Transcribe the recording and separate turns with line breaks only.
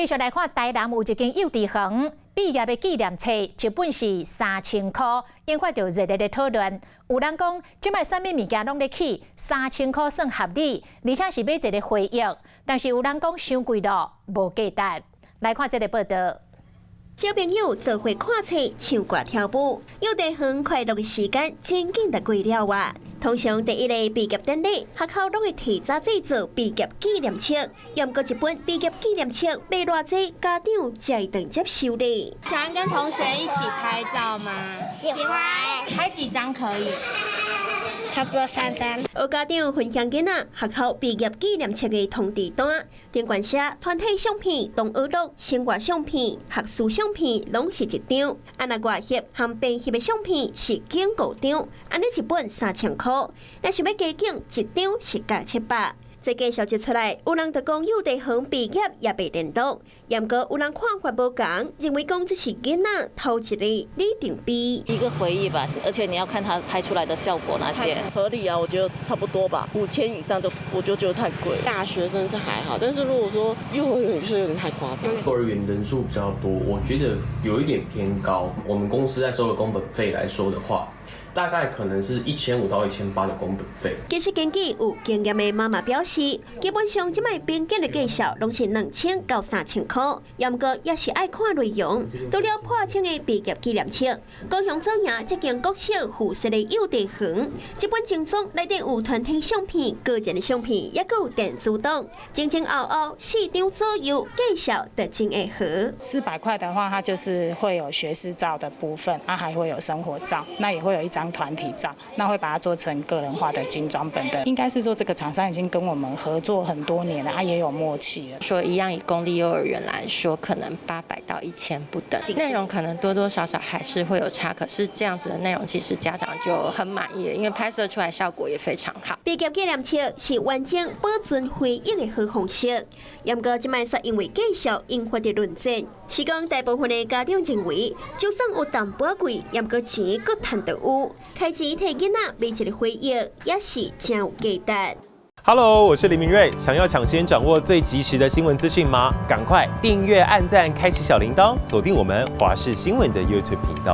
繼續來看台南有一間幼稚園畢業的紀念冊，一本是3000箍，引發著熱烈的討論。有人講，這擺啥物物件攏咧起，三千箍算合理，而且是買一個回憶。但是有人講傷貴囉，無價值。來看這個報道。
小朋友做伙看冊、唱歌、跳舞，幼稚園快樂的時間真緊就過了啊！通常第一个畢業典禮，學校攏會提早製作畢業紀念冊，毋過一本畢業紀念冊賣偌濟，家長才會當接受咧。
喜歡跟同學一起拍照嗎？
喜歡。
拍幾張可以？
差不多三張。
有家長分享囡仔學校畢業紀念冊的通知單，頂懸寫團體相片、同學錄、生活相片、學術相片，攏是一張。啊，若外翕和平翕的相片是總五張，按呢一本3000箍。若想欲加減，一張是價700。這個消息出來，有人就講幼稚園畢業也袂聯絡，毋過有人看法無仝，認為講這是囡仔頭一個里程碑。
一個回憶吧，而且你要看他拍出來的效果那些。
合理啊，我覺得差不多吧，5000以上就我就覺得太貴。
大學生是還好，但是如果說幼兒園就是有點太誇張。
幼兒園人數比較多，我覺得有一點偏高。我們公司在收的工本費來說的話，大概可能是1500到1800的工本費。
其實根據有經驗的媽媽表示，基本上這擺平均的價數攏是2000到3000箍，毋過也是愛看內容。除了破千的畢業紀念冊，高雄左營這間國小附設的幼稚園，這本精裝內底有團體相片、個人的相片，抑閣有電子檔，前前後後四張左右，價數就真會合。
400塊的話，它就是會有學士照的部分，啊，還會有生活照，那也會有一張團體照，那會把它做成個人化的精裝本的，應該是說這個廠商已經跟我們合作很多年了，啊，也有默契了。
說一樣以公立幼兒園來說，可能800到1000不等，內容可能多多少少還是會有差，可是這樣子的內容其實家長就很滿意了，因為拍攝出來效果也非常好。
畢業紀念冊是完整保存回憶的好方式，毋過這擺煞因為價數引發的論戰，是講大部分的家長認為，就算有淡薄貴，毋過錢閣趁著有。開錢替囡仔買一個回憶，也是真有價值。
Hello，我是林明瑞，想要搶先掌握最及時的新聞資訊嗎？趕快訂閱、按讚、開啟小鈴鐺，鎖定我們華視新聞的 YouTube 頻道。